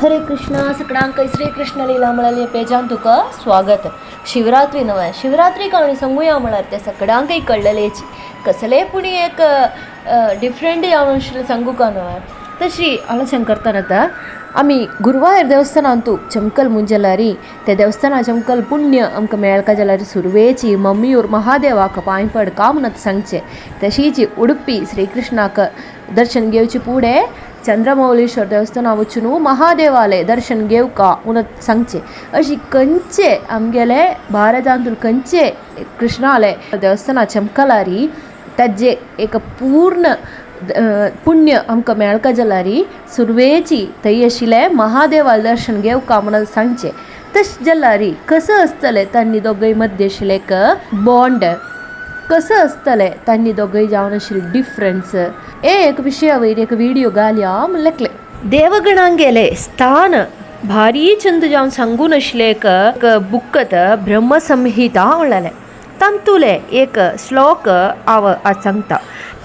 हरे कृष्णा सकडांक श्री कृष्ण लीला म्हळ्यार पेजान तुका स्वागत. शिवरात्री नव्हे शिवरात्री काणी सांगूया म्हळ्यार ते सकडांकय कळ्ळलेची कसले पुणी एक डिफरंट जावन सांगू का नव्हे. तशी आलोचन करताना आमी गुरुवायर देवस्थानांतू चमकल मुंजलारी ते देवस्थाना चमकल पुण्य आमकां मेळका जाल्यार सुरवेची मम्मीयूर महादेवाक पांय पडका म्हणत सांगचे. तशीच उडुपी श्रीकृष्णाक दर्शन घेवचे पुढे चंद्रमौलीश्वर देवस्थाना वचून महादेवाले दर्शन घेवका म्हणत सांगचे. अशी खंयचे आमगेले भारतांतून खंयचे कृष्णाले देवस्थाना चमकलारी ताजे एक पूर्ण पुण्य आमकां मेळका जाल्यार सुरवेची थंय आशिल्ले महादेवाले दर्शन घेवका म्हणून सांगचे. तशें जाल्यार कसं आसतलें तांणी दोगय मद्दे आशिल्लें एक बॉन्ड कसं आसतलें तांणी दोगय जावन आशिल्लें डिफरन्स हे एक विशया वयर एक व्हिडियो घालया म्हण लेखलें. देवगणांगेले स्थान भारी चंद जावन सांगून आशिल्लें एक बुकत ब्रह्मसंहिता म्हणलेलें तांतुले एक श्लोक हांव आज सांगता.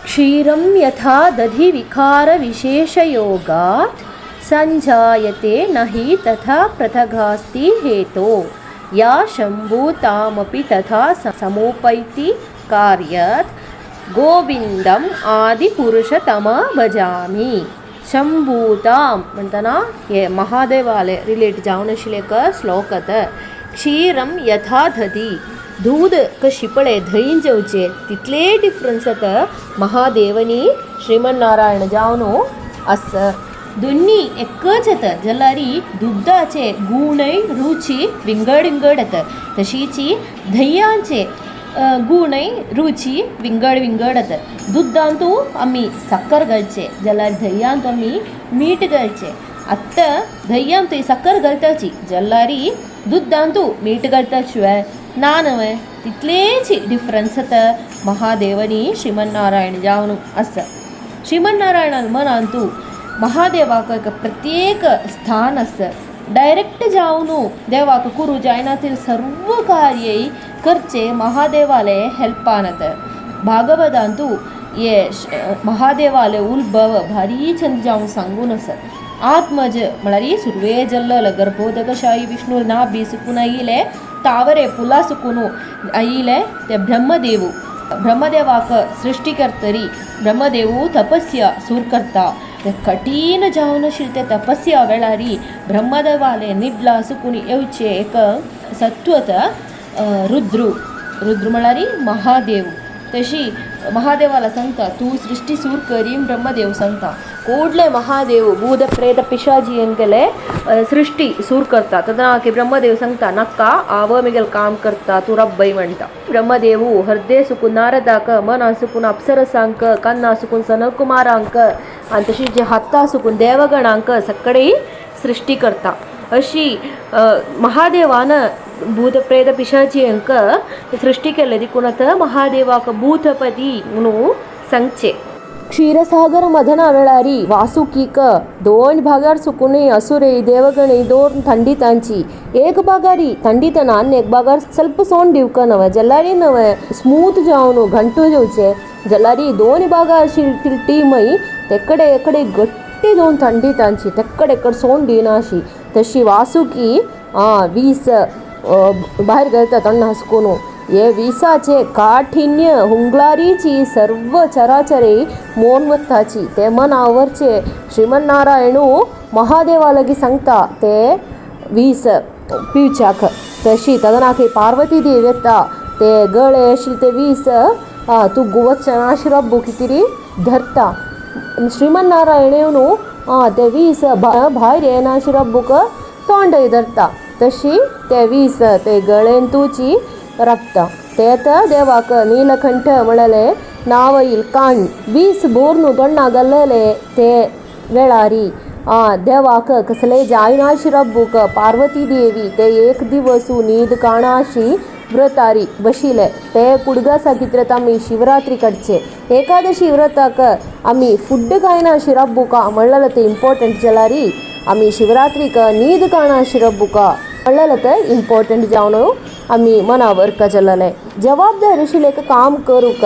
क्षीरं यथा दधि विकार विशेषयोगात् संजायते न हि तथा पृथगास्ति हेतो या शम्भुतामपि तथा समुपैति कार्यात् गोविन्दम् आदिपुरुषतम भजामि. शम्भूतां म्हणटना हे महादेवाले रिलेट जावन आशिल्लें एक श्लोक. क्षीरं यथा दधि दूध कशी पळय धंय जेवचें तितले डिफरन्स आतां महादेवनी श्रीमन्नारायण जावन आसा. दोन्ही एकच येता जाल्यार दुग्धाचे गुणय रुची विंगड विंगड येता तशीच धंयाचे गुणय रुची विंगड विंगड येता. दुग्धांतू आमी साकर घालचे जाल्यार धंयांत आमी मीठ घालचें. आतां धंयांत साकर घालताची जाल्यार दुग्धांतू मीठ घालता शिवाय ना न्हय तितलेच डिफरन्स आतां महादेवनी श्रीमन्नारायण जावन आसा. श्रीमन्नारायणान मनांतू महादेवाक एक प्रत्येक स्थान आसा. डायरेक्ट जावन देवाक कुरू जायना ते सर्व कार्य करचे महादेवाले हेल्पान आतां. भागवतांतू हे महादेवाले उल्भव भारी चंद जावन सांगून आसा. आत्मज म्हळ्यार सुरवे जल्लल गर्भोदकशाही विष्णु नाभि सुकून आयिले तावरे फुलां सुकून आयिले ते ब्रह्मदेव ब्रह्मदेवाक सृश्टी करतरी ब्रह्मदेव तपस्या सूर करता. ते कठीण जावन आशिल्ले ते तपस्या वेळारी ब्रह्मदेवाले निडला सुकून येवचे एक सत्वत रुद्रू रुद्र म्हळ्यार महादेव. तशी महादेवाला सांगता तूं सृश्टी सूर करी ब्रह्मदेव सांगता. कोडले महादेव भूत प्रेत पिशाजी केले सृश्टी सूर करता तेन्ना की ब्रह्मदेव सांगता नाका हांव मेगेल काम करता तूं रब्बय म्हणटा. ब्रह्मदेव हृदय सुकून नारदाक मना सुकून अप्सरसांक कन्ना सुकून सनकुमारांक आनी तशीच जे हाता सुकून देवगणांक सगळे सृश्टी करता. अशी महादेवान भूत प्रेत पिशाचींक सृश्टी केल्ले देखून आतां महादेवाक भूतपती म्हणून सांगचे. क्षीरसागर मदना वेळारी वासुकीक दोन भागार सुकूनय असुरय देवगणय दोन थंडी तांची एक भागारी थंडीतना आनी एक भागार ಸ್ವಲ್ಪ सोंड दिवका नवे जाल्यार नवे स्मूथ जावन घंटू जेवचे जाल्यार दोन भागार आशिल्ली टीमय तेकडे एकडे गट्टी दोन थंडी तांची तेकडे एकडे सोंड दिना अशी. तशी वासुकी वीस भायर घालता तोंड हासकून हे विसाचे काठिन्य हुंगलारीची सर्व चराचरे मोन वताची ते मनावरचे श्रीमन्नारायणू महादेवा लागीं सांगता ते वीस पिवच्याक. तशी तेन्ना पार्वती देव येता ते गळे आशिल्ले ते वीस तूं गुवचना रब्बू कितें धरता. श्रीमन्नारायण येवन ते वीस भायर येना रब्बूक तोंडय धरता. तशी ते वीस ते गळेंतूची राखता. ते आतां देवाक नीलकंठ म्हणलें नांव येयल काण वीस बोर तोंडा घाल्लेले ते वेळारी देवाक कसलेय जायना रब्बूक पार्वती देवी ते एक दिवस न्हीद काणाशी व्रतारी बशिल्ले ते कुडगासा कितें आमी शिवरात्री काडचे एकादशी व्रताक आमी फुड्ड खायना रब्बुका म्हणलेलें तें इम्पोर्टंट जाल्यार आमी शिवरात्रीक न्हीद काणा रब्बुका म्हणलेलें तें इम्पोर्टंट जावन आमी मनावर जालेलें. जबाबदार आशिल्लें एक काम करूंक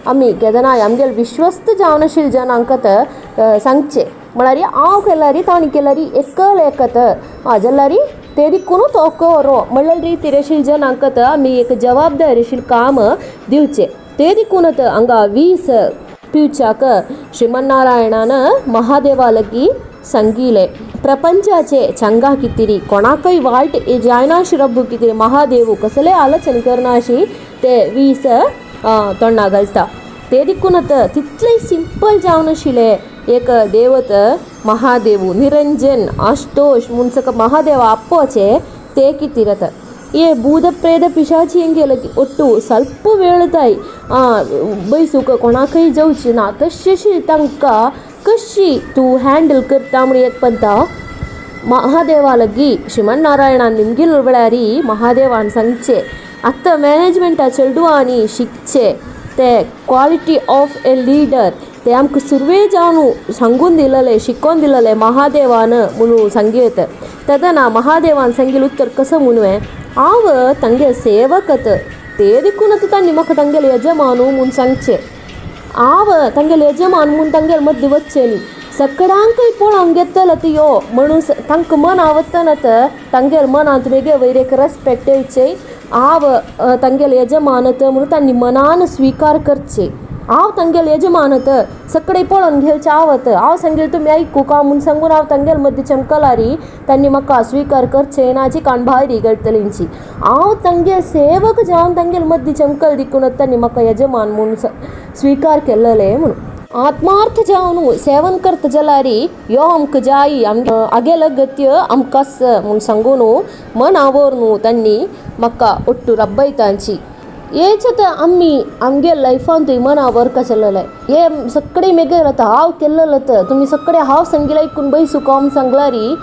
आमी केदनाय आमगेले विश्वस्त जावन आशिल्ले जनांक सांगचें. म्हळ्यार हांव केल्यारी ताणी केल्यारी एकल एकत जाल्यार ते दिकून तो करो म्हणल्यार रितीर अशी जनांक आमी एक जबाबदारी अशी काम दिवचें. ते दिकून हांगा वीस पिवच्याक श्रीमन्नारायणान महादेवा लगी सांगिलें. प्रपंचाचे चंगा कितिरी कोणाकय वायट जायनाशी रब्बू कितें महादेव कसलें आलोचन करनाशी ते वीस तोंडा घालता. ते दिकून तितलें सिंपल जावन आशिल्लें एक देवत महादेव निरंजन आशुतोष म्हूण सगळें महादेव आपोवचें ते कितें जाता. हे भूत प्रेत पिशाची हेंगेले ಒಟ್ಟು ಸ್ವಲ್ಪ ವೇಳತಾय बैसूक कोणाकय जावची ना तशें तांकां कशी तूं हँडल करता म्हूण एक पंता महादेवा लगी श्रीमन्नारायणान निमगिल वेळारी महादेवान सांगचें आतां मॅनेजमेंटा चेडवांनी शिकचें ते क्वॉलिटी ऑफ ए लिडर ते आमकां सुरवे जावन सांगून दिलेलें शिकोवन दिलेलें महादेवान म्हणून सांगयत. तेन्ना महादेवान सांगिल्लें उत्तर कसो म्हणूं हांव तांगे सेवकत ते दिकून आतां तांणी म्हाका तांगेले यजमान म्हूण सांगचें. हांव तांगेले यजमान म्हूण तांगेले मदीं वचचें न्ही. सगळ्यांकय पळोवंक घेतलो ती यो म्हणून तांकां मना वतना तांगेले मनांत वेगळे वयर एक रेस्पेक्ट येवचे हांव तांगेले यजमान म्हणून तांणी मनान स्विकार करचें. हांव तांगेले यजमान सगळें पळोवन घेवचें हांव हांव सांगेलें तुमी आयकूंक म्हूण सांगून हांव तांगेले मदीं चमकलारी तांणी म्हाका स्विकार करचें नाची कान भायर गळटलींची. हांव तांगे सेवक जावन तांगेले मदीं चमकल दिकून तांणी म्हाका यजमान म्हूण स्विकार केल्लें म्हणून. आत्मार्थ जावन सेवन करता जाल्यार यो आमकां जाय आगेल गत्य आमकां आसा म्हूण सांगून मना व्हरून तांणी म्हाका ఒట్టు रब्बयतांची. हेच आमी आमगे लायफांतूय मना वर्क चललें हे सगळें मेगेर आतां हांव केल्लें तुमी सगळें हांव सांगिल्लें आयकून बैसूक हांव सांगलारी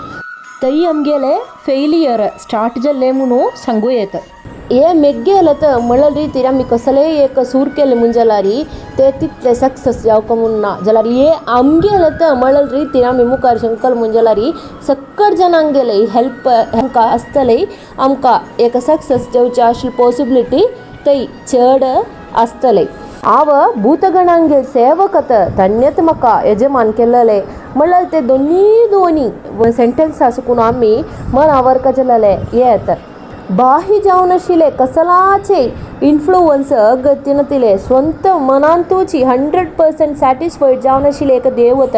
तरी आमगेलें फेलियर स्टार्ट जाल्लें म्हणून सांगूं येता. हे मेग्गेलें म्हणल्यार रितीर आमी कसलेंय एक सूर केलें म्हूण जाल्यार ते तितलें सक्सेस जावंक म्हूण ना जाल्यार हे आमगेलें म्हणल्यार रितीर आमी मुखार शंकल म्हूण जाल्यार सक्कड जाणांगेले हेल्प आमकां आसतलें आमकां एक सक्सेस जावचे आशिल्ली पॉसिबिलिटी थंय चड आसतलें. हांव भूतगणांगेर सेवकत तांणेच म्हाका यजमान केल्लें म्हणल्यार ते दोनी दोनी सेंटेन्स आसून आमी मना वर्क जालें येत. बाह्य जावन आशिल्लें कसलाचे इन्फ्लुवन्स अगत्य नातिल्लें स्वंत मनांतूच 100% सॅटिस्फायड जावन आशिल्लें एक देवत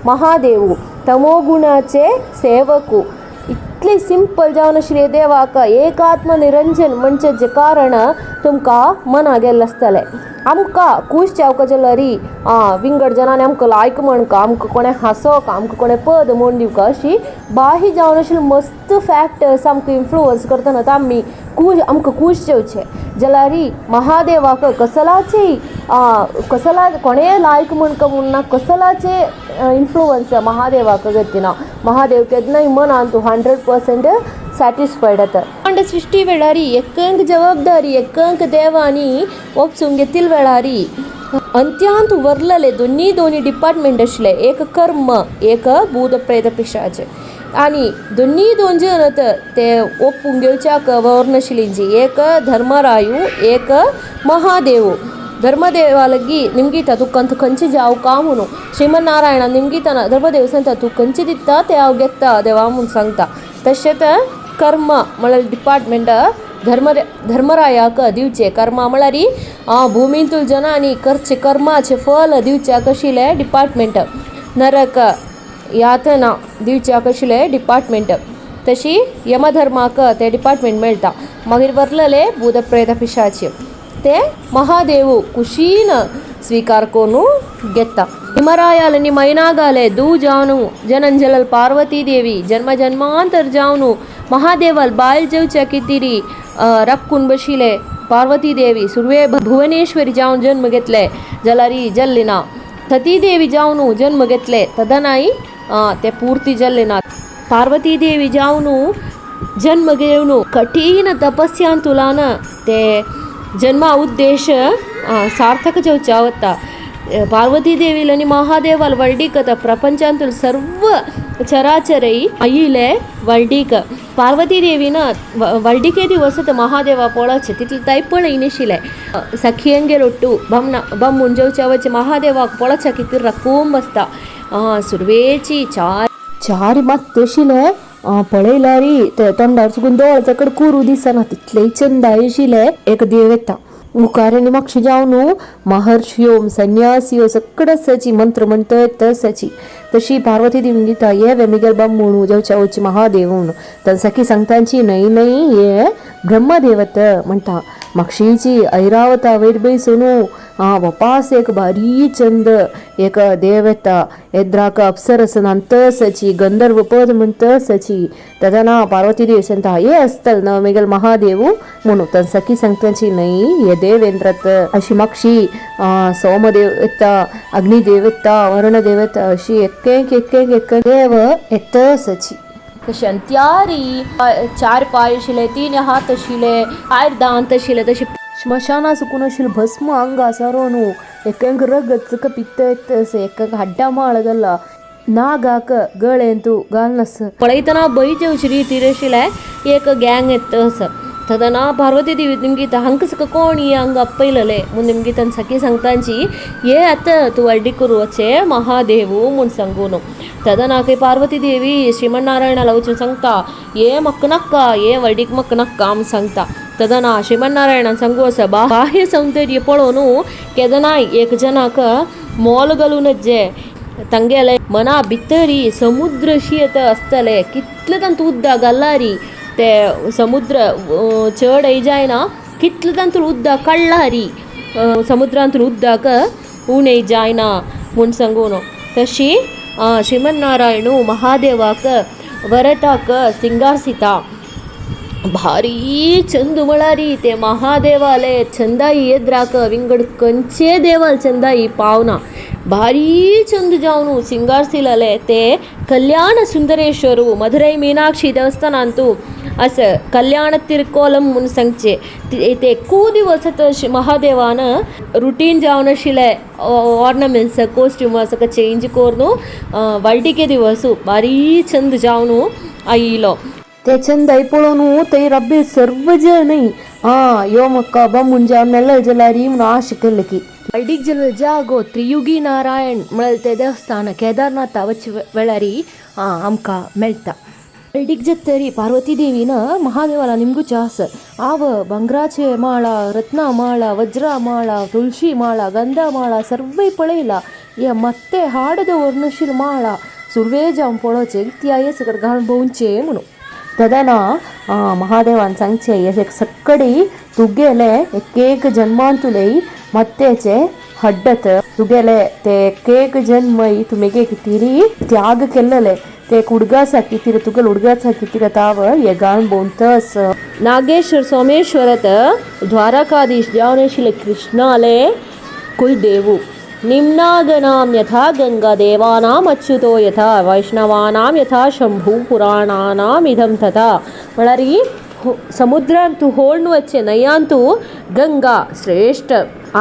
महादेव तमोगुणाचे सेवकू. इतलें सिंपल जावन आशिल्लें देवाक एकात्म निरंजन म्हणजे जे कारण तुमकां मना गेल्लें आसतलें. आमकां खूश जावंक जाल्यार विंगड जनांनी आमकां लायक म्हणका आमकां कोणें हांसोवंक आमकां कोणें पद म्हूण दिवंक अशी बाह्य जावन आशिल्ले मस्त फॅक्टर्स आमकां इन्फ्लुवन्स करतना आमी खूश आमकां खूश जावचें जाल्यार महादेवाक कसलाचेय कसला कोणेंय लायक म्हणका म्हूण ना कसलाचे इन्फ्लुवन्स महादेवाक गतीना. महादेव केन्नाय मनांत 100% सॅटिस्फायड जाता. अंड सृश्टी वेळारी एकंक जबाबदारी एकंक देवांनी ओपसून घेतील वेळारी अंत्यांत वरलेले दोनी दोनी डिपार्टमेंट आशिल्ले एक कर्म एक भूत प्रेत पिशाचे आनी दोनी दोन जण ते ओपून घेवच्याक व्हरनाशिल्ली एक धर्मरायू एक महादेव. धर्मदेवा लगी निमगिता तूं कंत खंयचे जावं का म्हणून श्रीमन्नारायणा निमगितना धर्मदेव सांगता तूं खंयचे दिता ते हांव घेता देवा म्हूण सांगता. तशेंच कर्म म्हळ्यार डिपार्टमेंट धर्मरायाक दिवचें कर्मा म्हळ्यार भुमींतूल जनांनी करचें कर्माचें फल दिवच्याक आशिल्लें डिपार्टमेंट नरक यातना दिवच्याक आशिल्लें डिपार्टमेंट तशी यमधर्माक तें डिपार्टमेंट मेळटा. मागीर वरलेले भूत प्रेत पिशाचे ते महादेव खुशीन स्वीकार करून घेता. हिमरायाలని मैनागाले दू जावनु जनंजलल पार्वती देवी जन्म जन्मांतर जावनु महादेवाल बायल जेवच्या कितिरी रक्कून बशिले पार्वती देवी सुर्वे भुवनेश्वरी जावन जन्म घेतले जाल्यार जल्ली ना. सती देवी जावन जन्म घेतले तदनाय ते पूर्ती जल्ले ना. पार्वती देवी जावन जन्म घेवन कठीण तपस्यांतुलान ते जन्मा उद्देश सार्थक जावच्या वता. पार्वती देवील आनी महादेवाल व्हडलीक प्रपंचांतूल सर्व चराचरई आयिले व्हडलीक पार्वती देवीन व्हडलिके दिवस महादेवा पळोवचे तितले ताई पळय नाशिल्ले सखियंगेर ಒಟ್ಟು ಬಮ್ನ ಬಮ್ಮುನ್ ಜೋಚ महादेवाक पळोवच्या किती रकूम बसता सुरवेची चार चार मात तशिले पळयल्यारी ते तोंडार चुकून दोळ तेकड कुरू दिसना तितलेय चंदाय आशिल्ले एक देव येता मुखार आनी मातशें जावन न्हू महर्षियो संन्यासियो सगळं आसाची मंत्र म्हणटत तसाची तशी पार्वती देवी दिता ये वे मिगेल बम्मूण जेवच्या वची महादेव म्हणून तर सखी सांगतांची न्हय न्हय हे ब्रह्मदेवत म्हणटा मागशीची ऐरावता वयर बैसून वपास एक भारी चंद एक देव येता येद्राक अप्सरस नांतसाची गंधर्व पद म्हणतसाची तेन्ना पार्वती देवी सांगता हे आसतल न मिगेल महादेव म्हणून तर सखी सांगताची न्हय हे देवेंद्रत अशी मागशी सोमदेव येता अग्निदेव येता वरुणदेव येता अशी एक एक एक एक देव येतसाची तशें अंत्यारी चार पाय आशिल्ले तीन हात आशिल्ले चार दांत आशिल्ले तशें स्मशाना सुकून आशिल्ले भस्म आंगा सारोन एक रगत चुका पित्त येत एक हड्डा माळ गल्ला नागाक गळेंतू घालनस पळयतना भंय जेवची रितीर आशिल्ले एक गँग येता असं तदना पार्वती देवी निमगी हांकां सगळं कोण ही हांगा आपयलले म्हूण निमगी तांकां सखी सांगतांची हे आतां तूं व्हडली करूचे महादेव म्हूण सांगून तदना खंय पार्वती देवी श्रीमन्नारायणाला वचून सांगता हे म्हाका नाका हे व्हडीक म्हाका नाका म्हूण सांगता तदना श्रीमन्नारायणान सांगू आसा बाह्य सौंदर्य पळोवन केदनाय एक जनाक मोल घालूनच जे तांगेले मना भितरी समुद्र शी आसतले कितले तांतूं उदक घालारी ते समुद्र चड हे जायना कितले तांतूं उदक काडलारी समुद्रांतून उदक उणें जायना म्हूण सांगून तशी श्रीमन्नारायण महादेवाक वरताक सिंगारसिता भारी चंद म्हळ्यारी ते महादेवाले चंदाई येद्राक विंगड खंयचे देवाल चंदाई पावना भारी चंद जावन सिंगारसिलले ते कल्याण सुंदरेश्वरू मधुरೈ मीनाक्षी देवस्थानांतू असं कल्याण तिरकोलम म्हूण सांगचे ते खूब दिवस महादेवान रुटीन जावन आशिल्ले ऑर्नामेंट्स कॉस्ट्यूम सगळें चेंज करून व्हडलिके दिवस भारी चंद जावन आयिल्लो ते चंदाय पळोवन थंय रब्बे सर्व जन यो म्हाका बम्मून जावन मेळ्ळो जाल्यार म्हणून आश केल्ली की व्हडलीक जल जागो त्रियुगी नारायण म्हळ्यार ते देवस्थान केदारनाथा वच वेळारी आमकां मेळटा. व्हडलीक जातरी पार्वती देवीन महादेवाला निमगुचे आस आव भांगराचे माळा रत्ना माळा वज्रा माळा तुळशी माळा गंधा माळा सर्वय पळयला हे ಮತ್ತೆ हाड दवरनाशिल्ले माळा सुर्वे जावन पळोवचे ती आये सगळें घालून भोंवचे म्हणून तदना महादेवान सांगचे हे सगळी तुगेले एक एक जन्मांतुले मत्तेचे हड्डत तुगेले ते एक एक जन्मय तुमेगे कितीरी त्याग केल्लले ते हुडगासाठी तिरे तुगेल हुडगासाठी तिरे ताव हे गाण बोंतस. नागेश्वर सोमेश्वरत द्वारकाधीश जावन आशिल्ले कृष्णाले कुलदेवू निम्नागनां यथा गंगा देवानाम् अच्युतो यथा वैष्णवानां यथा शंभू पुराणानाम् इदं तथा म्हळ्यार समुद्रांतू होळ्ण वचचें न्हंयांतू गंगा श्रेश्ठ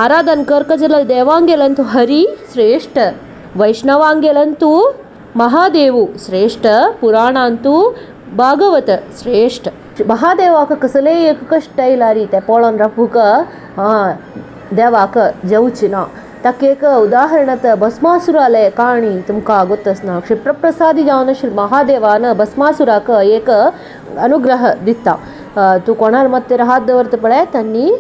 आराधन करका जाल्यार देवांगेलंतू हरी श्रेश्ठ वैष्णवांगेलंतू महादेवू श्रेश्ठ पुराणांतू भागवत श्रेश्ठ. महादेवाक कसलेय एक कश्ट आयल्यार तें पळोवन रावूंक देवाक जेवचें ना. ताका एक उदाहरण भस्मासुराले काणी तुमकां गोत्त आसना. क्षिप्रप्रसादी जावन आशिल्ले महादेवान भस्मासुराक एक अनुग्रह दिता तूं कोणार मात्तेर हात दवरता पळय तांणी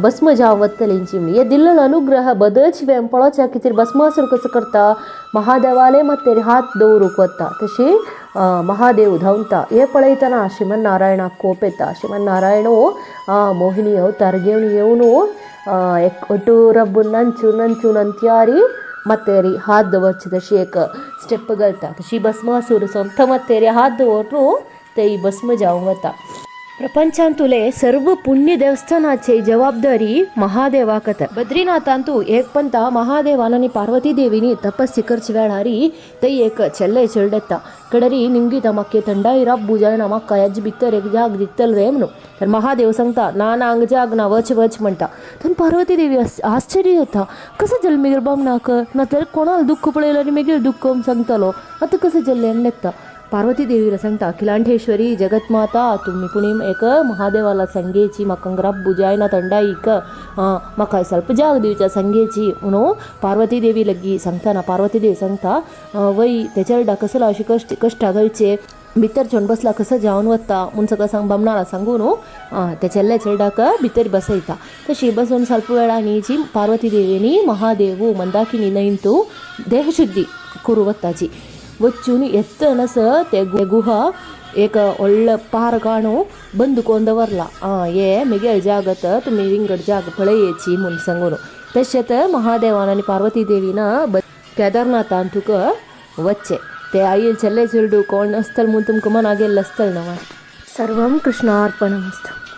भस्म जावन वतलींची. हे दिल्लो अनुग्रह बदच वेम पळोवच्या कितें भस्मासूर कसो करता महादेवाले मात्तेर हात दवरूंक वता तशी महादेव धांवता. हे पळयतना श्रीमन्नारायणाक कोप येता. श्रीमन्नारायण मोहिनी अवतार घेवन येवन एक ಒಟ್ಟು रब्बू नंचू नंचू नंत्यारी मत्तेरी हात दवरचे तशी एक स्टेप घालता तशी भस्मासूर सोमतो मत्तेरी हात दवरून ते भस्म जावन वता. प्रपंचांतुले सर्व पुण्य देवस्थानाचे जबाबदारी महादेवाकत. बद्रीनाथांतु एक पंता महादेवान आनी पार्वती देवीनी तपस्या करचे वेळारी थंय एक चेल्ले चेडटा कडरी निमगिता म्हाका थंडाय राब्बू जायना, म्हाका हेज भितर एक जाग दितल वे म्हणून. तर महादेव सांगता ना ना हांगा जाग ना, वच वच म्हणटा. तर पार्वती देवी आश्चर्य जाता, कसं जालें मागीर बामणाक, नातर कोणाक दुख्ख पळयलें आनी मागीर दुख्ख सांगतलो, आतां कसं जालें म्हणटा. पार्वती देवीला सांगता अखिलांठेश्वरी जगतमाता तुम्ही पुणी एक महादेवाला सांगेची म्हाका राब्बू जायना थंडाईक, म्हाका ಸ್ವಲ್ಪ जाग दिवच्या सांगेची म्हणून पार्वती देवी लगी सांगताना पार्वती देवी सांगता वय ते चेरडा कसलो अशें कश्ट कश्टा घालचे भितर चोण बसला कसं जावन वता म्हूण सगळं सांग बामणाला सांगू न्हू त्या चेल्ल्या चेरडाक भितर बसयता. तशी बसून ಸ್ವಲ್ಪ वेळांनी जी पार्वती देवीनी महादेव मंदाकिनी न्हंयंतू देहशुद्धी करू वताची वचून येतनस ते गुहा एक व्हडलो पार्क आणू बंद कोन्न दवरला. हे मेगेल जागत तुमी विंगड जाग पळयाची म्हूण सांगून. तशेंच महादेवान आनी पार्वती देवीन केदारनाथान तुका वच्चें ते आईल चेल्ले चेडूं कोण आसतलें म्हूण तुमकां मना गेल्लें आसतलें न्हू. सर्वं कृष्णार्पणमस्तु.